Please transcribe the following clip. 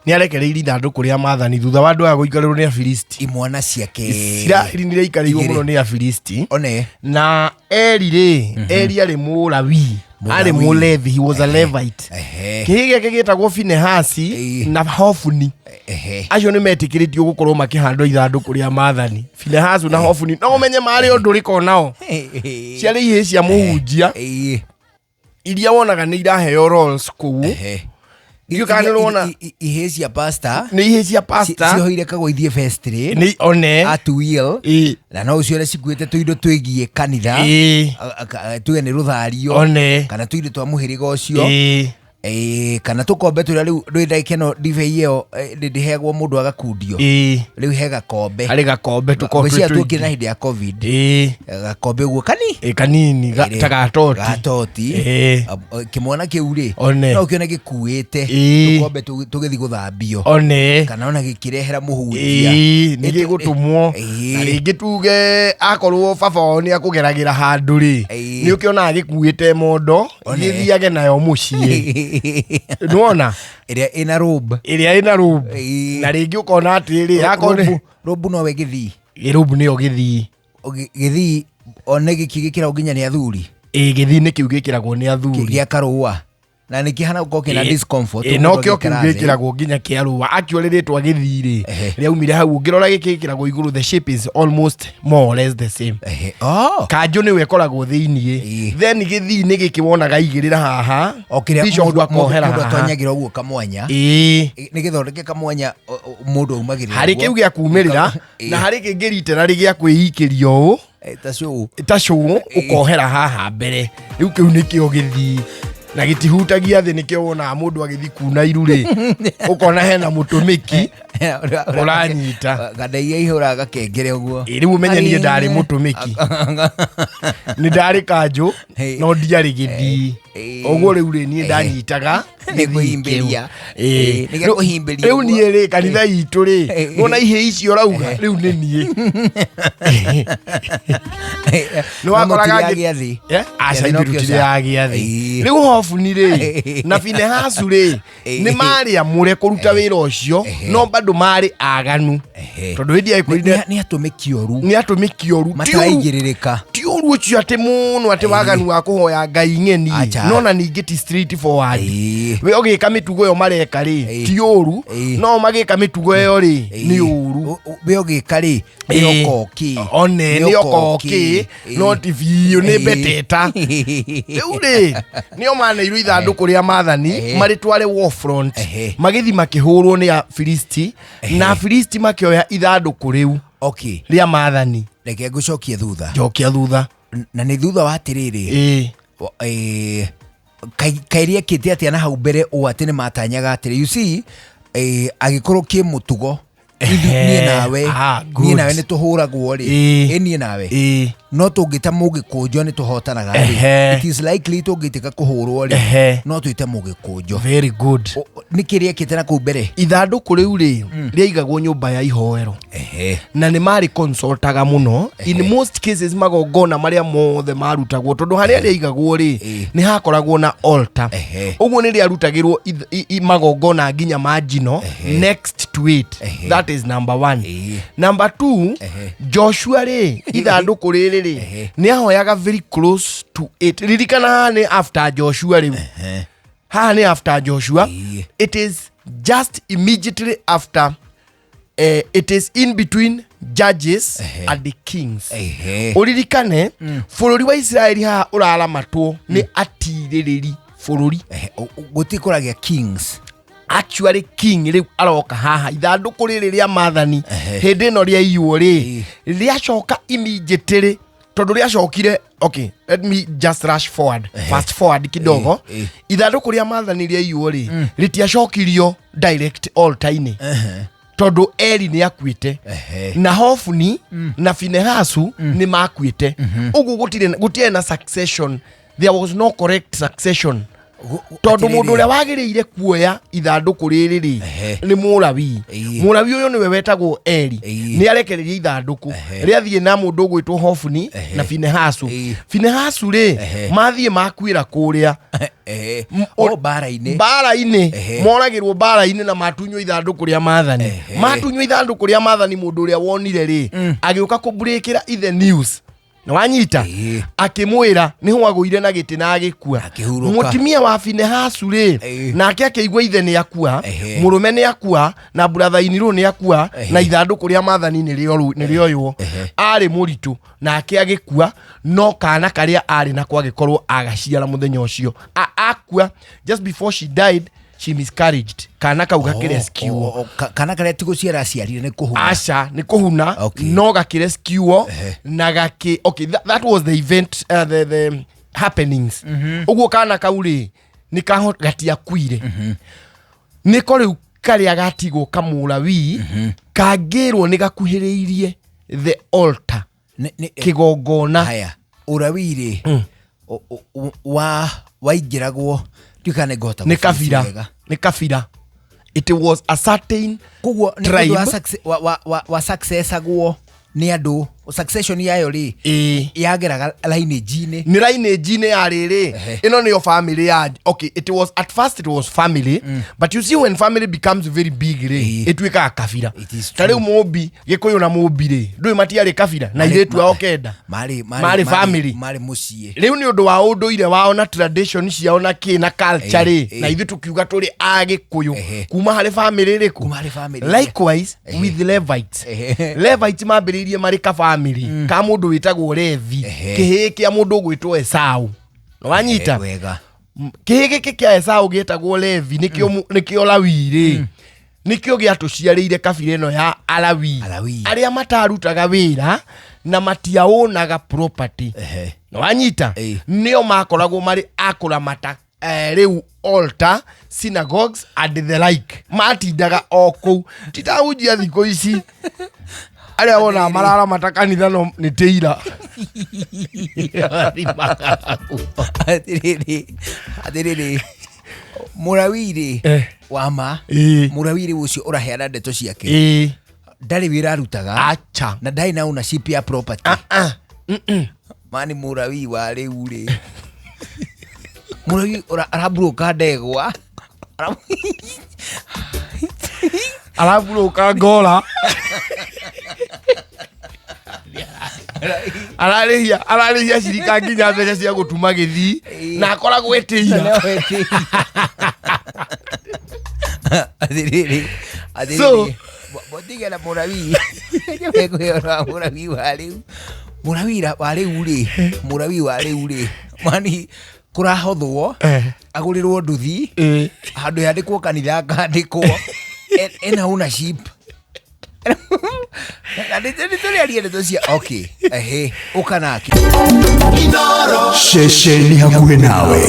Nĩ arekereirie ithandũkũ rĩa maathani thutha wa andũ aya gũikarĩrwo nĩ Afilisti. Imwana ciake Isiraeli nĩ rĩaikarĩirwo igĩrĩ. mũno nĩ Afilisti. One. Na Eri rĩ, Eri arĩ Mũlawi, arĩ Mũlawi. Mũlevi, he was a Levite. Kĩhĩ gĩake gĩtagwo Finehasi na Hofuni. Acio nĩ metĩkĩrĩtio gũkorwo makĩhandwo ithandũkũ rĩa maathani. Finehasu na Hofuni no ũmenye marĩ ũndũ ũrĩkũ nao. Ciarĩ ihĩĩ cia mũhunjia iria wonaga nĩ iraheo roles kũu. Ndiũĩ kana nĩ ũrona. Ihĩĩ cia pastor. Nĩ ihĩĩ cia pastor. Ciohire kagwo ithiĩ vestry. Nĩ one. At will. Na no ũcione cikuĩte tũindo twĩgiĩ kanitha. Tuge nĩ rũthario. One. Kana tũindo twa mũhĩrĩga ũcio. Kana tũkombe tũrĩa rĩu ndũĩ ndagĩka ĩno ndibei ĩyo ndĩheagwo mũndũ agakundio. Rĩu he gakombe. Harĩ gakombe tũkorwo Ngwĩciria twĩ tuokire na tũingĩ. hĩndĩ ya COVID. Gakombe ũguo kani Ĩ, kanini ta gatoti. Gatoti. Kĩmwana kĩu rĩ, One. no ũkĩone gĩkuĩte tũkombe tũgĩthiĩ gũthambio. One. Kana ona gĩkĩrehera mũhunjia. Nĩ gĩgũtũmwo. Na rĩngĩ tuge akorwo baba wao nĩ akũgeragĩra handũ rĩ, nĩ ũkĩonaga gĩkuĩte mondo. One. Gĩthiage nayo mũciĩ, nĩwona? Ĩrĩa ĩna robe. Ĩrĩa ĩna robe. Na rĩngĩ ũkona atĩrĩ, akorwo Robe nowe gĩthii. Robe nĩyo gĩthii. Gĩthii one gĩkĩ gĩkĩragwo nginya nĩ athuri. Ĩ, gĩthii nĩ kĩu gĩkĩragwo nĩ athuri. Gĩa karũa na nĩ kĩhana gũkorwo kĩna discomfort. Ĩ, no mũndũ kĩo kĩu agĩikara thĩ. gĩkĩragwo nginya kĩa rũa. Actually rĩtwa gĩthii rĩ, rĩaumire hau. Ũngĩrora gĩkĩ gĩkĩragwo igũrũ, the shape is almost more or less the same. Oh. Kanjũ nĩwe ĩkoragwo thĩiniĩ. Then gĩthii nĩ gĩkĩ wonaga igĩrĩra haha. O kĩrĩa Bishop akohera mũndũ haha. atonyagĩra ũguo kamwanya. Nĩ gĩthondeke kamwanya mũndũ aumagĩrĩra Harĩ ũguo. kĩu gĩa kumĩrĩra na harĩ kĩngĩ riterarĩ gĩa kwĩikĩria ũũ. Ta cũũ. Ta cũũ, ũkohera haha mbere. Rĩu kĩu nĩkĩo gĩthii na gĩtihutagia thĩ. Nĩkĩo wonaga mũndũ agĩthi kuna iru rĩ, ũkona hena mũtũmĩki ũranyita. Gandai aihũra gakengere ũguo. Ĩ, rĩu ũmenye niĩ ndarĩ mũtũmĩki, nĩ ndarĩ kanjũ no ndiarĩ gĩthii. Ũguo rĩu rĩ, niĩ ndanyitaga Nĩ kũhimbĩria. Ĩ. Nĩ gĩa kũhimbĩria Rĩu ũguo. niĩ rĩ, kanitha itũ rĩ, wona ihĩ icio rauga, rĩu nĩ niĩ nĩ wakoraga No mũtirĩ gĩathĩ. Aca, Gĩathĩ no ithuĩ kĩo tũtirĩ ca. ya gĩathĩ. Rĩu Hofuni rĩ na Finehasu rĩ, nĩ marĩ amũre kũruta wĩra ũcio, no bado marĩ aganu tondũ hĩndĩ ya Nĩ atũmĩki oru. Nĩ atũmĩki oru. Mataraigĩrĩrĩka. Ti ũru ũcio atĩ mũno atĩ waganu wa kũhoya ngai ng'eni. Acha. No na ningĩ ti straight forward. We ũgĩka mĩtugo ĩyo mareka rĩ, ti ũru, no magĩka mĩtugo ĩyo rĩ, nĩ ũru. We ũgĩka rĩ, nĩ ũkoki. One nĩ ũkoki, no ti biũ nĩ mbeteta. Rĩu rĩ, nĩo maneirwo ithandũkũ rĩa maathani marĩtware war front, magĩthi makĩhũrwo nĩ Afilisti, na Afilisti makĩoya ithandũkũ rĩu rĩa maathani. Reke ngũcokie thutha. Njokia thutha. Na nĩ thutha wa atĩrĩrĩ, kaĩ rĩekĩte atĩa na hau mbere ũũ atĩ nĩ matanyaga atĩrĩ, you see, agĩkorwo kĩ mũtugo niĩ nawe Good. Niĩ nawe nĩ tũhũragwo rĩ. Ĩ, niĩ nawe no tũngĩta mũgĩkũnjo nĩ tũhotanaga rĩ. It is likely tũngĩtĩka kũhũrwo rĩ, no twĩte mũgĩkũnjo. Very good. Nĩ kĩ rĩekĩte na kũu mbere? Ithandũkũ rĩu rĩ, rĩaigagwo nyũmba ya ihoero na nĩ marĩ consultaga mũno in most cases magongona marĩa mothe marutagwo, tondũ harĩa rĩaigagwo rĩ, nĩ hakoragwo na altar. Ũguo nĩ rĩarutagĩrwo magongona nginya ma njino next to it. That is number one. Number two, Joshua rĩ, ithandũkũ rĩrĩ rĩ, nĩ ahoyaga very close to it. Ririkana haha nĩ after Joshua. Rĩu haha nĩ after Joshua. It is just immediately after, it is in between Judges and the Kings. Ũririkane bũrũri wa Isiraeli haha ũraramatwo nĩ atirĩrĩri bũrũri. Gũtirĩ kũragĩa kings. Actually king rĩu aroka haha. Ithandũkũ rĩrĩ rĩa maathani hĩndĩ ĩno rĩaiywo rĩ, rĩacoka immediately, tondũ rĩacokire, okay, let me just rush forward, fast forward kidogo. Ithandũkũ rĩa maathani rĩaiywo rĩ, rĩtiacokirio direct altar-inĩ tondũ Eri nĩ akuĩte na Hofuni na Finehasu nĩ makuĩte. Ũguo gũtirĩ na succession, there was no correct succession. Tondũ Atĩrĩrĩ. mũndũ ũrĩa wagĩrĩire kuoya ithandũkũ rĩrĩ rĩ nĩ Mũlawii. Mũlawii ũyũ nĩwe wetagwo Eli. Nĩ arekereria ithandũkũ rĩathiĩ na mũndũ ũgwĩtwo Hofuni na Finehasu. Finehasu rĩ, mathiĩ makuĩra kũrĩa O mbara-inĩ. Mbara-inĩ. Moragĩrwo mbara-inĩ na matunywo ithandũkũ rĩa maathani. Matunywo ithandũkũ rĩa maathani, mũndũ ũrĩa wonire rĩ, agĩũka kũmburĩkĩra ithe news na wanyita. Akĩmwĩra nĩ hwagũire na gĩtĩ na agĩkua. Akĩhurũka. Mũtumia wa Finehasu rĩ, nake akĩigua ithe nĩ akua, mũrũme nĩ akua na burathainirwo nĩ akua na ithandũkũ rĩa maathani nĩ rĩoywo. Arĩ mũritũ nake agĩkua, no kana karĩa arĩ nako agĩkorwo agaciara mũthenya ũcio. Akua, just before she died she miscarriaged. Kana kau gakĩrescuo. O, kana karĩa ti gũciara aciarire, nĩ kũhuna. Aca, nĩ kũhuna. No gakĩrescuo na gakĩ, okay, that was the event, the happenings. Ũguo kana kau rĩ, nĩ kaho gatiakuire, nĩko rĩu karĩa gatigwo kamũrawii kangĩrwo nĩ gakuhĩrĩirie the altar, kĩgongona. Haya, ũrawii rĩ, wa waingĩragwo, ndiũĩ kana nĩ ngũhota Nĩ gũbuici kabira. wega. Nĩ kabira. It was a certain Koguo nĩ tribe. ũndũ wa wa successagwo nĩ andũ, succession yayo rĩ, yageraga lineage-inĩ. Nĩ lineage-inĩ ya rĩrĩ. Ĩno nĩyo family ya, okay, it was, at first it was family, but you see, when family becomes very big rĩ, ĩtuĩkaga kabira. It is Ta rĩu Mũmbi, Gĩkũyũ na Mũmbi rĩ, ndũĩ matiarĩ kabira na irĩtu ao kenda? Marĩ Marĩ family. Marĩ mũciĩ. Rĩu nĩ ũndũ wa ũndũire wao na tradition ciao na kĩ na culture rĩ, na ithuĩ tũkiuga tũrĩ a Gĩkũyũ kuma harĩ family ĩrĩkũ? Kuma harĩ family. Likewise with Levites. Levites mambĩrĩirie marĩ ka family ka mũndũ wĩtagwo Levi, kĩhĩĩ kĩa mũndũ ũgwĩtwo Esau. Wanyita? Wega. Kĩhĩĩ gĩkĩ kĩa Esau gĩtagwo Levi, nĩkĩo nĩkĩo Lawi rĩ, nĩkĩo gĩatũciarĩire kabira ĩno ya Alawi. Alawi. Arĩa matarutaga wĩra na matiaũnaga property. Wanyita? Nĩo makoragwo marĩ a kũramata rĩu altar, synagogues and the like. Matindaga o kũu, titahunjia thikũ ici arĩa wonaga mararamata kanitha no nĩ tĩira. Atĩrĩrĩ, atĩrĩrĩ, mũrawii rĩ, wama mũrawii rĩ, ũcio ũraheana ndeto ciake, ndarĩ wĩra arutaga? Acha. Na ndarĩ na ownership ya property? Ah, ah. Mani mũrawii wa rĩu rĩ, mũrawii araburuka ndegwa. Araburũka ngora, ararĩhia ararĩhia cirika nginya mbeca cia gũtuma gĩthii na akoragwo etĩira. Atĩrĩrĩ, atĩrĩrĩ, mũtige na mũrawii kwĩhora mũrawii wa rĩu, mũrawii wa rĩu rĩ, mũrawii wa rĩu rĩ, mani kũrahothwo agũrĩrwo nduthi, handũ yandĩkwo kanitha akandĩkwo ena ownership na nĩ tũrĩaria ndeto cia, okay, ehe, ũka nake. Ceceni hakuhĩ nawe.